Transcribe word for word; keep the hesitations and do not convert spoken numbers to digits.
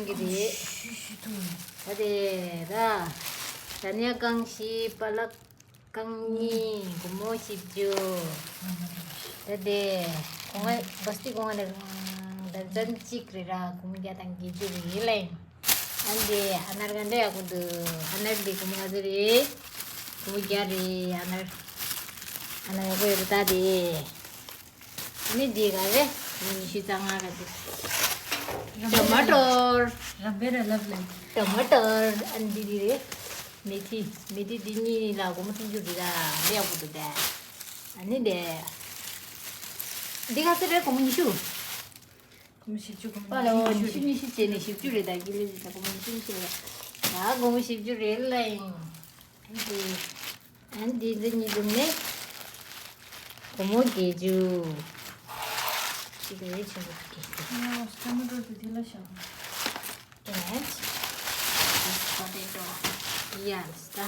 གི་རེད། ད་དེ་ད། ད་ནས་རྐང་བཞི་པ་ལགས། རྐང་གཉིས་སྒོར་མོ་བཞི་བཅུ། ད་དེ་གོང་ང་བ་སྟི་གོང་ང་ནས་ད་ཙམ་གཅིག་རེད་ར། སྒོར་མོ་བརྒྱ་དང་བརྒྱད་ཅུ་རེད་ལེ། ཨ་འདི་ཨ་ནར་ག་འདྲ་ཡག་པོ་འདུག་ཨ་ནར་འདི་སྒོར་མོ་ག་ཚོད་རེད། སྒོར་མོ་བརྒྱ་རེད། ཨ་ནར་ཨ་ནར་ཡག་པོ་ཡོད་རེད་ད་དེ། ཨ་ནི་འདི་ག་རེད། ཉི་ཤུ་རྩ་ལྔ་ག་འདུག་ཊོ་མ་ཊོ། རམ་པའི་ར་ལབ་ལེ། ཊོ་མ་ཊོ། ཨ་ནི་འདི་འདི་རེད། མི་ཐི། མི་ཐི་འདི་གཉིས་ལ་སྒོར་མོ་སུམ་ཅུ་རེད་ད། འདི་ཡག་པོ་འདུག་ད། ཨ་ནི་འདི། འདི་ག་ཚོད་རེད། སྒོར་མོ་ཉི་ཤུ། སྒོར་མོ་བཞི་བཅུ། སྒོར་མོ་པ་ལོ་ཉི་ཉི་ཤུ་ཤུ་ཉི་ཤུ་བྱས་ནས་བཞི་བཅུ་རེད་ད། ཀི་ལི་ལི་ད་སྒོར་མོ་ཉི་ཤུ་ཉི་ཤུ་རེད། ཡ་སྒོར་མོ་བཞི་བཅུ་རེད་ལ་ཡིན། ཨ་འདི་འདི་གཉིས་བསྡོམས་ནས་སྒོར་མོ་བརྒྱད་ཅུ། ཅིག་རེད་ཆེན་པོ་བརྒྱད་ཅུ། ཨོ་ཊོ་མ་ཊོ་དེ་དེ་ལ་བཞག And this potato. Yes, ད།